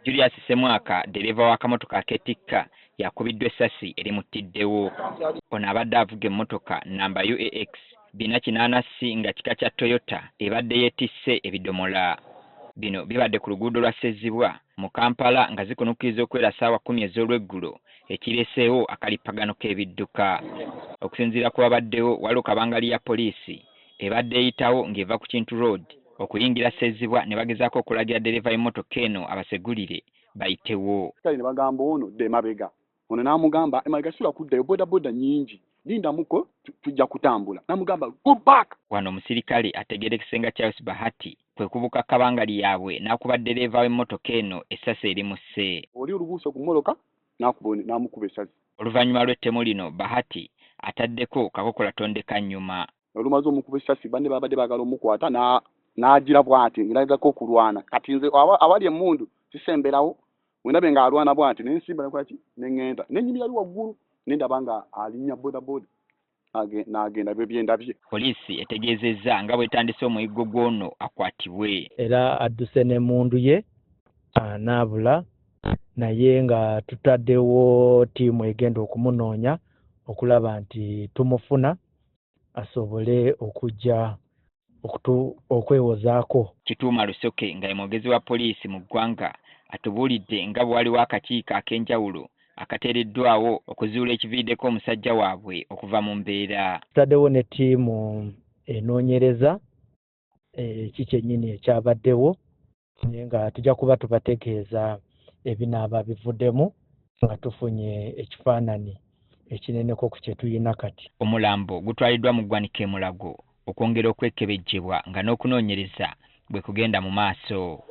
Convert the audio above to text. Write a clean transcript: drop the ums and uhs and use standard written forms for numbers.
Julius Ssemwaka, ddereeva w'akamotoka akeetikka, yakubiddwa essasi erimuttiddewo. Ono abadde avuga emmotoka nnamba UAX 480C nga kika kya Toyota ebadde yeetisse ebidomola. Bino bibadde ku luguudo lwa Ssezibwa mu Kampala nga zikunukkiriza okuwera ssaawa 10 ez'olweggulo ekireseewo akalippagano k'ebidduka. Okusinziira ku babaddewo, waliwo kabangali ya poliisi ebadde eyitawo ng'eva ku Kintu Road okuyingira Ssezibwa ne bagezaako okulagira ddereeva w'emmotoka eno abasegulire bayitewo. Kale ne bagamba ono dda emabega, ono n'amugamba emabega sula kuddayo, bodaboda nnyingi, lindamuko tujja kutambula, n'amugamba go back. Wano omusirikale ategeerekese nga Charles Bahati kwe kubuuka kabangali yaabwe n'akuba ddereeva w'emmotoka eno essasi erimusse. Oli olubuuse ku mmotoka n'amukuba essasi. Oluvannyuma lw'ettemu lino Bahati ataddeko kakokola tondeka nnyuma. Olumaze omukuba essasi, banne babadde baagala omukwata n'agira bw'ati ng'alagako okulwana. Kati nze awali emmundu sisemberawo, wendabe ng'alwana bw'ati ne nsimba nekola ki ne ŋŋenda ne nnyimira ali waggulu ne ndaba nga alinnya bodaboda n'agenda bye byendabye. Poliisi etegeezezza nga bw'etandise omuyiggo gw'ono akwatibwe. Era adduse n'emmundu ye n'abula, naye nga tutaddewo ttiimu egenda okumunoonya okulaba nti tumufuna asobole okujja okwewozaako. Kituuma Lusoke nga ye mwogezi wa poliisi mu ggwanga atubuulidde nga bwe waliwo akakiiko ak'enjawulo akateereddwawo okuzuula ekiviiriddeko omusajja waabwe okuva mu mbeera. Tutaddewo ne ttiimu enoonyereza ki kyennyini ekyabaddewo, naye nga tujja kuba tubategeeza ebinaaba bivuddemu nga tufunye ekifaananyi ekineneko ku kye tulina kati. Omulambo gutwaliddwa mu ggwanika e Mulago okwongera okwekebejjebwa nga n'okunoonyereza bwe kugenda mu maaso.